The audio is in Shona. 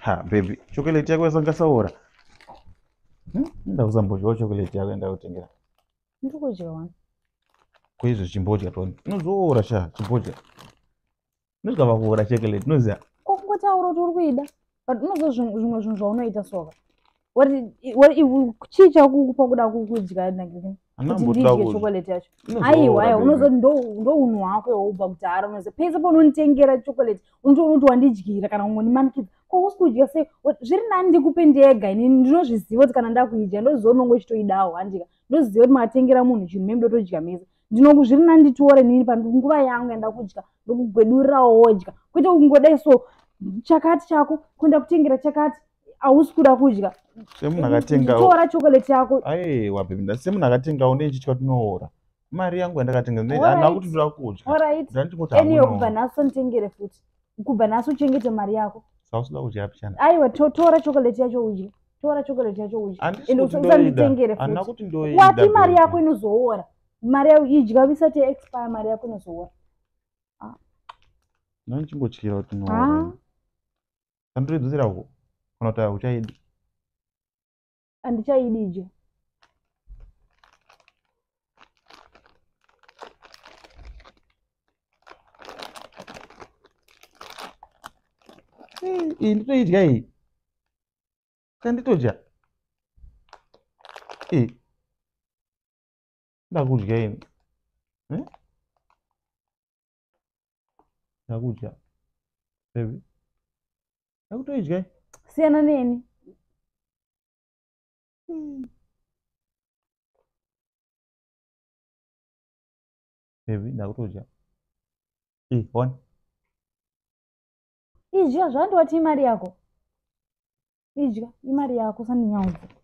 Ha baby, chocolate yako yasangasaora. Ndakuzambodyawo chocolate yako yandakutengera. Ndiri kudya wani. Kwaizvo chimbodya toni. Inozoora sha chimbodya. Inosvika pakuora chocolate unoziva. Ko kungotaura kuti uri kuida. But unoziva zvimwe zvinhu zvaunoita soka. Chii chakukupa kuda kudya kuti ndidye chocolate yacho? Aiwa, aiwa, unozoti ndo unhu hwako iwe ubva kudhara unoziva. Pese paunonditengera chocolate unotoona kuti wandidyira kana kungondimanikidza. Ko usi kudya sei? Zviri nani ndikupe ndega inini ndinozviziva kuti kana ndakuidya ndoziva unonge uchitoidawo handika. Ndoziva kuti makatengera munhu chinhu meme ndotodya mese. Zviri nani nditore inini panguva yangu yandakudya ndokugwedurirawo wodya. Kwete kungodai so chakati chako kuenda kutengera chakati hausi kuda kudya. Semunhu akatengawo. Tora chocolate yako. Aiwa baby, semunhu akatengawo ndechitya tinoora. Mari yangu yandakatenga, handina kuti ndoda kudya. Alright. Ndandingoti Anyway, hamuno. kubva nhasi unditengere futi. Kubva nhasi uchengete mari yako. Sausuda kudya pichana. Aiwa, tora chocolate yacho udye. Tora chocolate yacho udye. Handisi Ende kuti ndoida. usanditengere futi. Handina kuti ndoida, Wati mari baby. yako inozoora. Mari yako idya isati expire, mari yako inozoora. Ndandichingotyira kuti inoora. Andiridzosera uko. Kana kuti hauchaidi. Handichaidi idya. Iyi nditoidya iyi. Kanditodya. Iyi. Ndakudya ini. Ndakudya. Baby. Ndakutoidya. Siyana neni. Baby, ndakutodya. Iyi, one. Idya, zvandiwati imari yako. Idya, imari yako, usandinyaudza.